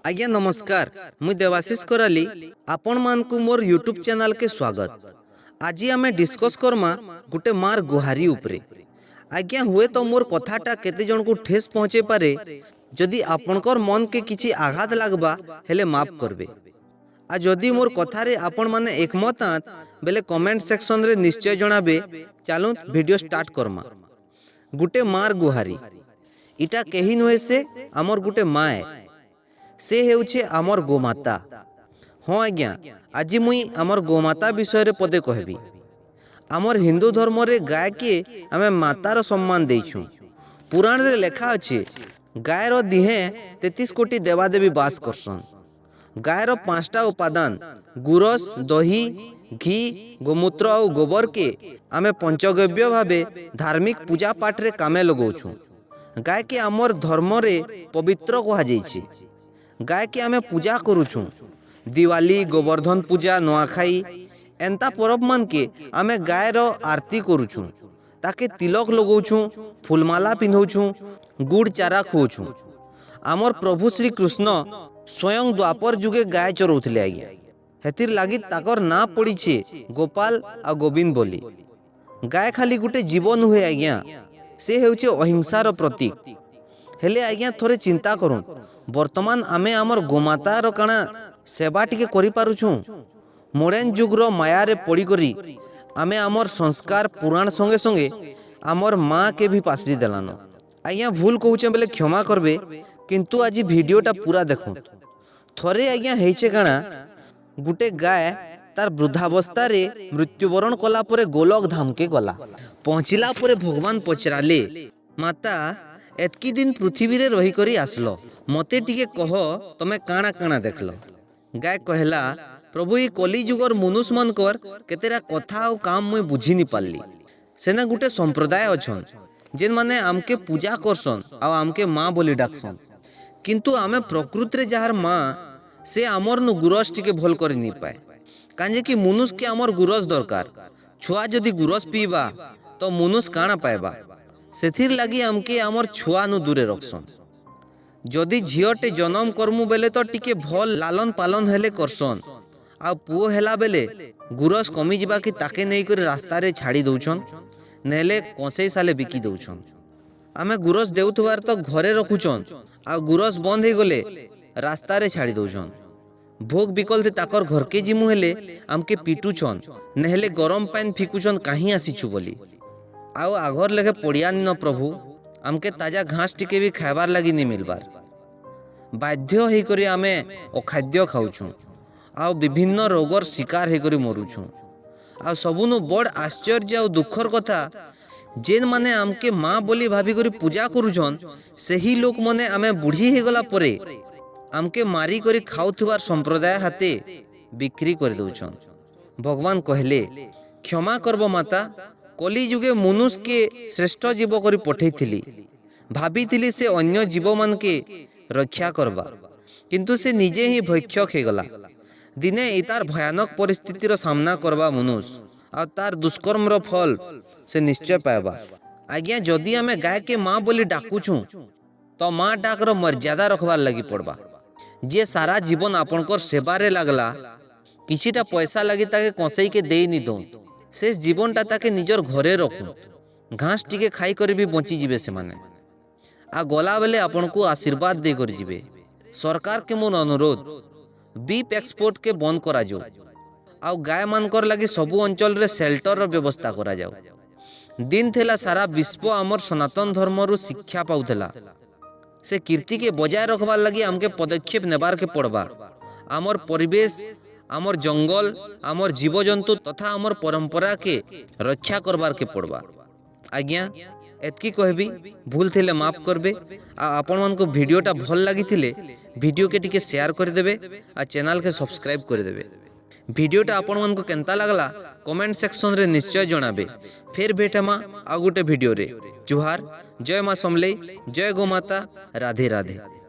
ଆଜ୍ଞା ନମସ୍କାର, ମୁଇଁ ଦେବାଶିଷ କରାଲି। ଆପଣମାନଙ୍କୁ ମୋର ୟୁଟ୍ୟୁବ୍ ଚ୍ୟାନେଲ୍କେ ସ୍ୱାଗତ। ଆଜି ଆମେ ଡିସ୍କସ୍ କର୍ମା ଗୋଟେ ମାର୍ ଗୁହାରି ଉପରେ। ଆଜ୍ଞା, ହୁଏତ ମୋର କଥାଟା କେତେ ଜଣକୁ ଠେସ୍ ପହଞ୍ଚେଇ ପାରେ। ଯଦି ଆପଣଙ୍କର ମନକେ କିଛି ଆଘାତ ଲାଗବା ହେଲେ ମାଫ କରବେ। ଆଉ ଯଦି ମୋର କଥାରେ ଆପଣମାନେ ଏକମତ ଆଁ ବେଲେ କମେଣ୍ଟ ସେକ୍ସନରେ ନିଶ୍ଚୟ ଜଣାବେ। ଚାଲୁନ୍, ଭିଡ଼ିଓ ଷ୍ଟାର୍ଟ କର୍ମା। ଗୁଟେ ମାର୍ ଗୁହାରି। ଇଟା କେହି ନୁହେଁ, ସେ ଆମର ଗୁଟେ ମାଏ। ସେ ହେଉଛି ଆମର ଗୋମାତା। ହଁ ଆଜ୍ଞା, ଆଜି ମୁଇଁ ଆମର ଗୋମାତା ବିଷୟରେ ପଦେ କହିବି। ଆମର ହିନ୍ଦୁ ଧର୍ମରେ ଗାଏକେ ଆମେ ମାତାର ସମ୍ମାନ ଦେଇଛୁଁ। ପୁରାଣରେ ଲେଖା ଅଛି, ଗାଏର ଦିହେଁ 33 କୋଟି ଦେବାଦେବୀ ବାସ କରସନ୍। ଗାଏର ପାଞ୍ଚଟା ଉପାଦାନ ଗୁରସ, ଦହି, ଘି, ଗୋମୂତ୍ର ଆଉ ଗୋବରକେ ଆମେ ପଞ୍ଚଗବ୍ୟ ଭାବେ ଧାର୍ମିକ ପୂଜା ପାଠରେ କାମେ ଲଗାଉଛୁଁ। ଗାଏକେ ଆମର ଧର୍ମରେ ପବିତ୍ର କୁହାଯାଇଛି। ଗାଏକେ ଆମେ ପୂଜା କରୁଛୁଁ। ଦିୱାଲି, ଗୋବର୍ଦ୍ଧନ ପୂଜା, ନୂଆଖାଇ ଏନ୍ତା ପରବମାନକେ ଆମେ ଗାଏର ଆରତି କରୁଛୁଁ, ତାକେ ତିଲକ ଲଗାଉଛୁଁ, ଫୁଲମାଲା ପିନ୍ଧଉଛୁଁ, ଗୁଡ଼ ଚାରା ଖୁଉଛୁଁ। ଆମର ପ୍ରଭୁ ଶ୍ରୀକୃଷ୍ଣ ସ୍ୱୟଂ ଦ୍ୱାପର ଯୁଗେ ଗାଏ ଚରଉଥିଲେ ଆଜ୍ଞା। ହେଥିର୍ ଲାଗି ତାକର ନାଁ ପଡ଼ିଛେ ଗୋପାଲ ଆଉ ଗୋବିନ୍ଦ ବୋଲି। ଗାଏ ଖାଲି ଗୋଟେ ଜୀବ ନୁହେଁ ଆଜ୍ଞା, ସେ ହେଉଛି ଅହିଂସାର ପ୍ରତୀକ। ହେଲେ ଆଜ୍ଞା, ଥରେ ଚିନ୍ତା କରୁନ୍, ବର୍ତ୍ତମାନ ଆମେ ଆମର ଗୋମାତାର କାଣା ସେବା ଟିକେ କରିପାରୁଛୁଁ? ମଡ଼ର୍ଣ୍ଣ ଯୁଗର ମାୟାରେ ପଡ଼ିକରି ଆମେ ଆମର ସଂସ୍କାର, ପୁରାଣ ସଙ୍ଗେ ସଙ୍ଗେ ଆମର ମାଆକେ ବି ପାଶରି ଦେଲାନ। ଆଜ୍ଞା, ଭୁଲ କହୁଛେ ବେଲେ କ୍ଷମା କରବେ, କିନ୍ତୁ ଆଜି ଭିଡ଼ିଓଟା ପୁରା ଦେଖୁନ୍। ଥରେ ଆଜ୍ଞା ହେଇଛେ କାଣା, ଗୁଟେ ଗାଏ ତାର ବୃଦ୍ଧାବସ୍ଥାରେ ମୃତ୍ୟୁବରଣ କଲା ପରେ ଗୋଲକ ଧାମକେ ଗଲା। ପହଞ୍ଚିଲା ପରେ ଭଗବାନ ପଚରାଲେ, "ମାତା, ଏତ୍କି ଦିନ ପୃଥିବୀରେ ରହିକରି ଆସିଲ, ମତେ ଟିକେ କହ, ତମେ କାଣା କାଣା ଦେଖିଲ?" ଗାଏ କହିଲା, "ପ୍ରଭୁ, ଏଇ କଲି ଯୁଗର ମନୁଷମାନଙ୍କର କେତେଟା କଥା ଆଉ କାମ ମୁଇଁ ବୁଝି ନି ପାରିଲି। ସେନେ ଗୁଟେ ସମ୍ପ୍ରଦାୟ ଅଛନ୍, ଯେନ୍ମାନେ ଆମକେ ପୂଜା କରସନ୍ ଆଉ ଆମକେ ମା ବୋଲି ଡାକସନ୍। କିନ୍ତୁ ଆମେ ପ୍ରକୃତିରେ ଯାହାର ମା, ସେ ଆମର ନୁ ଗୁରସ ଟିକେ ଭଲ କରି ନି ପାଏ। କାଁଜେ କି ମନୁଷକେ ଆମର ଗୁରସ ଦରକାର। ଛୁଆ ଯଦି ଗୁରସ ପିଇବା ତ ମନୁଷ କାଣା ପାଇବା? ସେଥିର୍ ଲାଗି ଆମକେ ଆମର ଛୁଆ ନୁ ଦୂରେ ରଖସନ୍। ଯଦି ଝିଅଟେ ଜନମ କର୍ମୁ ବେଲେ ତ ଟିକେ ଭଲ ଲାଲନ ପାଲନ ହେଲେ କରସନ୍, ଆଉ ପୁଅ ହେଲା ବେଲେ ଗୁରସ କମିଯିବା କି ତାକେ ନେଇକରି ରାସ୍ତାରେ ଛାଡ଼ି ଦଉଛନ୍, ନେଲେ କଂସେଇ ସାଲେ ବିକି ଦଉଛନ୍। ଆମେ ଗୁରସ ଦେଉଥିବାର ତ ଘରେ ରଖୁଛନ୍, ଆଉ ଗୁରସ ବନ୍ଦ ହେଇଗଲେ ରାସ୍ତାରେ ଛାଡ଼ି ଦଉଛନ୍। ଭୋଗ ବିକଲତେ ତାକର ଘରକେ ଯିମୁ ହେଲେ ଆମକେ ପିଟୁଛନ୍, ନେହେଲେ ଗରମ ପାଏନ୍ ଫିକୁଛନ୍, କାହିଁ ଆସିଛୁ ବୋଲି। ଆଉ ଆଘର ଲେଖେ ପଡ଼ିଆ ନିନ ପ୍ରଭୁ, ଆମକେ ତାଜା ଘାସ ଟିକେ ବି ଖାଇବାର୍ ଲାଗି ନି ମିଲବାର୍। ବାଧ୍ୟ ହେଇକରି ଆମେ ଅଖାଦ୍ୟ ଖାଉଛୁଁ ଆଉ ବିଭିନ୍ନ ରୋଗର ଶିକାର ହେଇକରି ମରୁଛୁଁ। ଆଉ ସବୁନୁ ବଡ଼ ଆଶ୍ଚର୍ଯ୍ୟ ଆଉ ଦୁଃଖର କଥା, ଯେନ୍ମାନେ ଆମକେ ମା ବୋଲି ଭାବିକରି ପୂଜା କରୁଛନ୍, ସେହି ଲୋକମାନେ ଆମେ ବୁଢ଼ୀ ହେଇଗଲା ପରେ ଆମକେ ମାରିକରି ଖାଉଥିବାର ସମ୍ପ୍ରଦାୟ ହାତେ ବିକ୍ରି କରିଦଉଛନ୍।" ଭଗବାନ କହିଲେ, "କ୍ଷମା କରବ ମାତା, କଲି ଯୁଗେ ମନୁଷକେ ଶ୍ରେଷ୍ଠ ଜୀବ କରି ପଠେଇଥିଲି। ଭାବିଥିଲି ସେ ଅନ୍ୟ ଜୀବମାନକେ ରକ୍ଷା କରବା, କିନ୍ତୁ ସେ ନିଜେ ହିଁ ଭକ୍ଷକ ହେଇଗଲା। ଦିନେ ଏ ତାର ଭୟାନକ ପରିସ୍ଥିତିର ସାମ୍ନା କରବା ମନୁଷ, ଆଉ ତାର ଦୁଷ୍କର୍ମର ଫଲ ସେ ନିଶ୍ଚୟ ପାଇବା।" ଆଜ୍ଞା, ଯଦି ଆମେ ଗାଏକେ ମା ବୋଲି ଡାକୁଛୁଁ ତ ମା ଡାକର ମର୍ଯ୍ୟାଦା ରଖବାର୍ ଲାଗି ପଡ଼ବା। ଯିଏ ସାରା ଜୀବନ ଆପଣଙ୍କର ସେବାରେ ଲାଗଲା, କିଛିଟା ପଇସା ଲାଗି ତାକେ କଂସେଇକେ ଦେଇ ନି ଦଉନ୍। ସେ ଜୀବନଟା ତାକେ ନିଜର ଘରେ ରଖୁନ୍। ଘାସ ଟିକେ ଖାଇକରି ବି ବଞ୍ଚିଯିବେ ସେମାନେ, ଆଉ ଗଲାବେଲେ ଆପଣଙ୍କୁ ଆଶୀର୍ବାଦ ଦେଇକରି ଯିବେ। ସରକାରକେ ମୋର ଅନୁରୋଧ, ବିଫ୍ ଏକ୍ସପୋର୍ଟକେ ବନ୍ଦ କରାଯାଉ ଆଉ ଗାଏମାନଙ୍କର ଲାଗି ସବୁ ଅଞ୍ଚଳରେ ସେଲ୍ଟରର ବ୍ୟବସ୍ଥା କରାଯାଉ। ଦିନ ଥିଲା, ସାରା ବିଶ୍ୱ ଆମର ସନାତନ ଧର୍ମରୁ ଶିକ୍ଷା ପାଉଥିଲା। ସେ କୀର୍ତ୍ତିକେ ବଜାୟ ରଖବାର୍ ଲାଗି ଆମକେ ପଦକ୍ଷେପ ନେବାରକେ ପଡ଼ବା। ଆମର ପରିବେଶ, ଆମର ଜଙ୍ଗଲ, ଆମର ଜୀବଜନ୍ତୁ ତଥା ଆମର ପରମ୍ପରାକେ ରକ୍ଷା କରବାରକେ ପଡ଼ବା। ଆଜ୍ଞା, ଏତ୍କି କହିବି। ଭୁଲ ଥିଲେ ମାଫ କରବେ। ଆଉ ଆପଣମାନଙ୍କୁ ଭିଡ଼ିଓଟା ଭଲ ଲାଗିଥିଲେ ଭିଡ଼ିଓକେ ଟିକେ ସେୟାର କରିଦେବେ ଆଉ ଚ୍ୟାନେଲକେ ସବସ୍କ୍ରାଇବ୍ କରିଦେବେ। ଭିଡ଼ିଓଟା ଆପଣମାନଙ୍କୁ କେନ୍ତା ଲାଗଲା, କମେଣ୍ଟ ସେକ୍ସନରେ ନିଶ୍ଚୟ ଜଣାବେ। ଫେର୍ ଭେଟ ହେମା ଆଉ ଗୋଟେ ଭିଡ଼ିଓରେ। ଜୁହାର, ଜୟ ମା ସମଲେଇ, ଜୟ ଗୋମାତା, ରାଧେ ରାଧେ।